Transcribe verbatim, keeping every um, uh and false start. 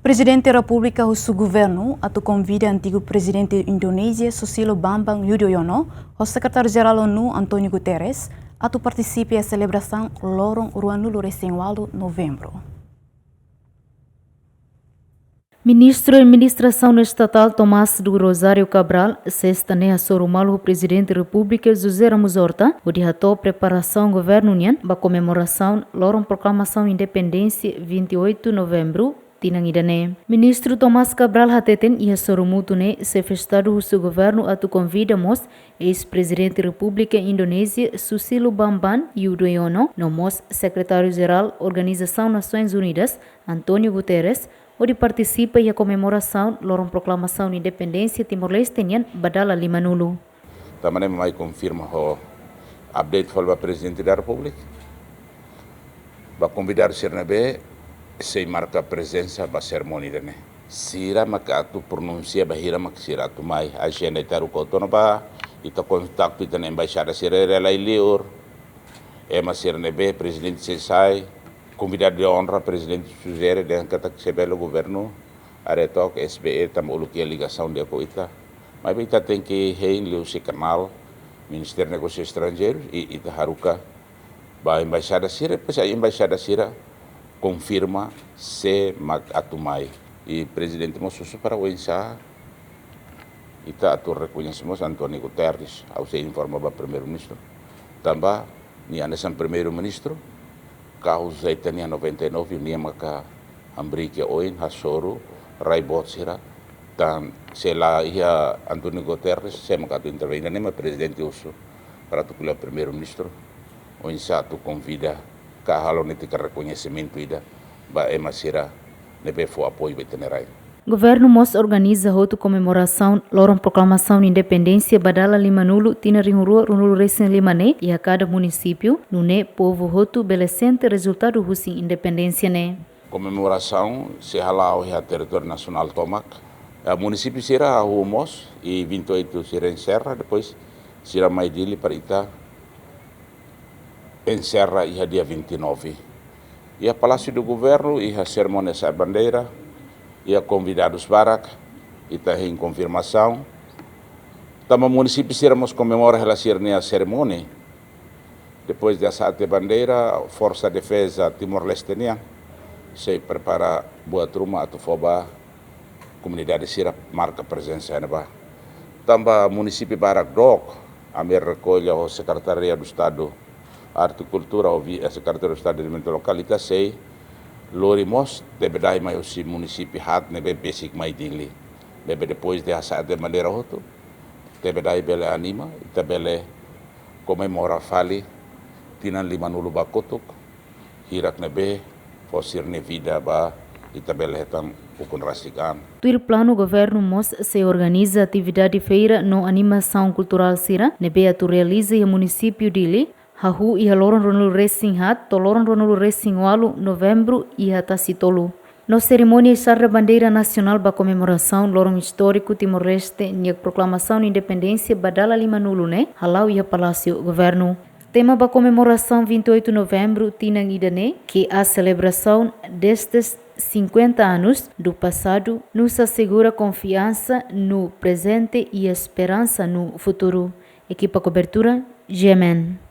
Prezidente Repúblika husu governu atu konvida antigu Prezidente Indonézia Susilo Bambang Yudhoyono ho Sekretáriu Jerál ONU António Guterres atu partisipa iha selebrasaun loron ruanulu-resin-ualu Novembru. Ministru Administrasaun Estatál Tomás do Rosário Cabral, sesta ne'e hasoru malu ho Prezidente Repúblika José Ramos Horta, hodi hato'o preparasaun governu nian ba komemorasaun loron proklamasaun independénsia vinte e oito Novembru, tinan ida-ne'e. Ministru Tomás Cabral hateten iha sorumutu ne'e Xefe Estadu husu governu atu konvida mós eis-Prezidente Repúblika Indonézia Susilo Bambang Yudhoyono, no mós Sekretáriu Jerál Organizasaun Nasoins Unidas, António Guterres, hodi partisipa iha komemorasaun loron proklamasaun independénsia Timor-Leste nian ba dala limanulu. Tanba ne'e mai konfirma ho update fali ba Prezidente da Repúblika, ba konvidadu sira ne'ebé sei marka prezensa ba serimónia ida-ne'e. Sira maka atu pronunsia bainhira mak sira atu mai. Ajenda ita haruka hotu ona ba, ita kontaktu ita-nia embaixada sira iha rai-liur. Ema sira ne'ebé Prezidente sei sai, konvidadu de onra Prezidente sujere dehan katak se bele governu haree took SBE tanba uluk iha ligasaun di'ak ho ita. Maibé ita tenke hein liuhusi kanál Ministériu Negósius Estranjeirus i ita haruka ba embaixada sira, depois embaixada sira konfirma sé mak atu mai. I Prezidente mós husu para oinsá ita atu rekoñese mós António Guterres, ha'u sei informa ba Primeiru-Ministru. Tanba nia hanesan Primeiru-Ministru, kauza ita-nia noventa e nove, nia maka hamriik iha oin, hasoru rai boot sira, tan se la iha António Guterres, sé maka atu intervein, ne'e mak Prezidente husu para atu ko'alia ho Primeiru-Ministru, oinsá atu konvida ka halo netik rekoñesimentu ida ba ema sira ne'ebé fó apoiu ba ita-nia rai. Governu mós organiza hotu komemorasaun loron proklamasaun independénsia ba dala limanulu tinan rihun rua ruanulu-resin-lima ne'e iha kada munisípiu, nune'e povu hotu bele sente rezultadu husi independénsia ne'e. Komemorasaun sei hala'o iha territóriu nasionál tomak. Eh, munisípiu sira hahú mós, i vinte e oito sira enserra, depois sira mai Dili para ita enserra iha dia vinte e nove. Iha Palácio do Governo, iha serimónia sa'e bandeira, iha konvidadus barak, ita hein konfirmasaun. Tanba munisípiu sira mós komemora hela sira-nia serimónia. Depois de hasa'e bandeira, Forsa Defeza Timor-Leste nian sei prepara buat ruma atu fó ba komunidade sira marka prezensa iha ne'ebá. Tanba munisípiu barak dook, ami rekolla ho Sekretaria do Estadu Arte e Kultura, ho vi-, eh, Sekretaria do Estadu Dezenvolvimentu Lokál, ita sei lori mós tebes dai mai husi munisípiu haat ne'ebé besik mai Dili. Ne'ebé depois de hasa'e bandeira hotu, tebes dai bele anima, ita bele komemora fali tinan limanulu ba kotuk, hirak ne'ebé fó sira-nia vida ba ita bele hetan ukun rasik an. Tuir planu, governu mós sei organiza atividade feira no animasaun kulturál sira ne'ebé atu realiza iha munisípiu Dili, hahú iha loron ruanulu-resin-haat to'o loron ruanulu-resin-ualu Novembru iha Tasi Tolu. No serimónia isarda bandeira nasionál ba komemorasaun loron istóriku Timor-Leste nia proklamasaun independénsia ba dala limanulu ne'e hala'o iha Palásiu Governu. Tema ba komemorasaun vinte e oito Novembru tinan ida-ne'e, que a celebração destes cinquenta anos do passado nos assegura confiança no presente e esperança no futuro. Ekipa kobertura, G M N.